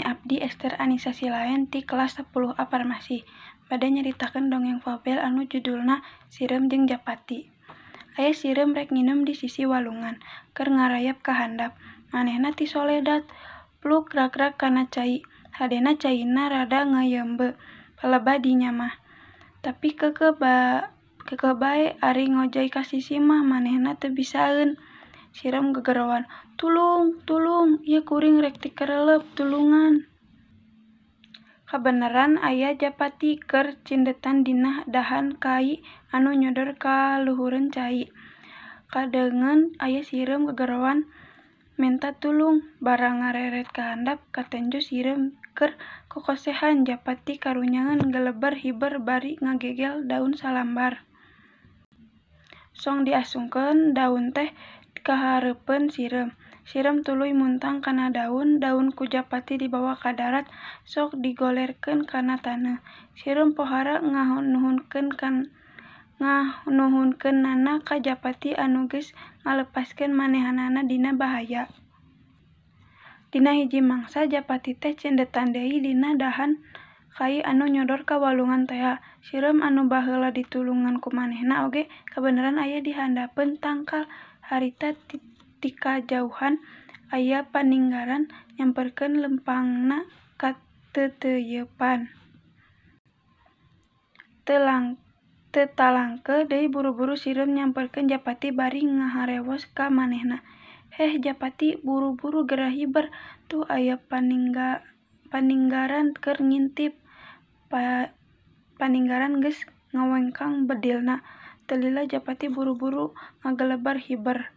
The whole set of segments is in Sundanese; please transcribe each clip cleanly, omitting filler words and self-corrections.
Nami abdi Esther Anisa Silaen ti kelas 10 A Farmasi. Bade nyaritakeun dongeng fabel anu judulna Sireum jeung Japati. Aya sireum rek nginum di sisi walungan, keur ngarayap ka handap. Manehna tisoledat, pluk ragrag kana cai. Hadena caina rada ngeuyeumbe, palebah dinya mah. Tapi keukeuh bae ari ngojay ka sisi mah manehna teu bisaeun. Sireum gegeroan, "Tulung, tulung, ieu kuring rek tikerelep, tulungan." Kabeneran aya Japati keur cindetan dina dahan kai anu nyodor ka luhureun cai. Kadeungeun aya sireum gegeroan menta tulung, barang ngareret ka handap katenjo sireum keur kokosehan. Japati karunyaeun geleber hiber bari ngagegel daun salambar. Song diasungkeun daun teh ka hareupeun sireum. Sireum tuluy muntang kana daun, daun ku Japati dibawa ka darat sok digolerkeun kana taneuh. Sireum pohara nganuhunkeunana ka Japati anu geus ngalepaskeun manehanana dina bahaya. Dina hiji mangsa Japati teh cendetan deui dina dahan kai anu nyodor ka walungan tea. Sireum anu baheula ditulungan ku manehna oge kabeneran aya di handapeun tangkal. Harita tikajauhan aya paninggaran nyamperkeun leumpangna ka teuteuyepan. Teu talangke deui buru-buru sireum nyamperkeun Japati bari ngaharewos ka manehna. "Heh Japati, buru-buru gera hiber, tuh aya paninggaran keur ngintip." Paninggaran geus ngawengkang bedilna. Teu lila Japati buru-buru ngageleber hiber.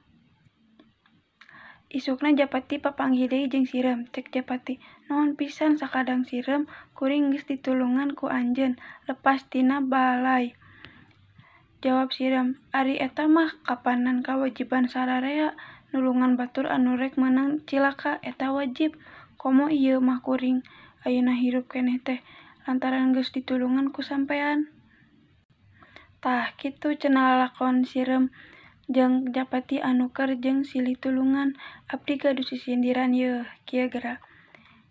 Isukna Japati papanggih deui jeung sireum. Cek Japati, "Nuhun pisan sakadang sireum, kuring geus ditulungan ku anjeun lepas tina balai." Jawab sireum, "Ari eta mah kapanan kawajiban sararea, nulungan batur anu rek meunang cilaka eta wajib. Komo ieu mah kuring ayeuna hirup keneh teh lantaran geus ditulungan ku sampean." Tah kitu cenah lalakon sireum jeung Japati anu keur jeung silih tulungan. Abdi gaduh sisindiran yeuh, kieu geura.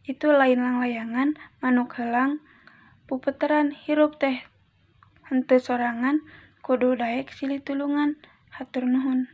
Itu lain langlayangan, manuk heulang puputeran, hirup teh henteu sorangan, kudu daek silih tulungan. Hatur nuhun.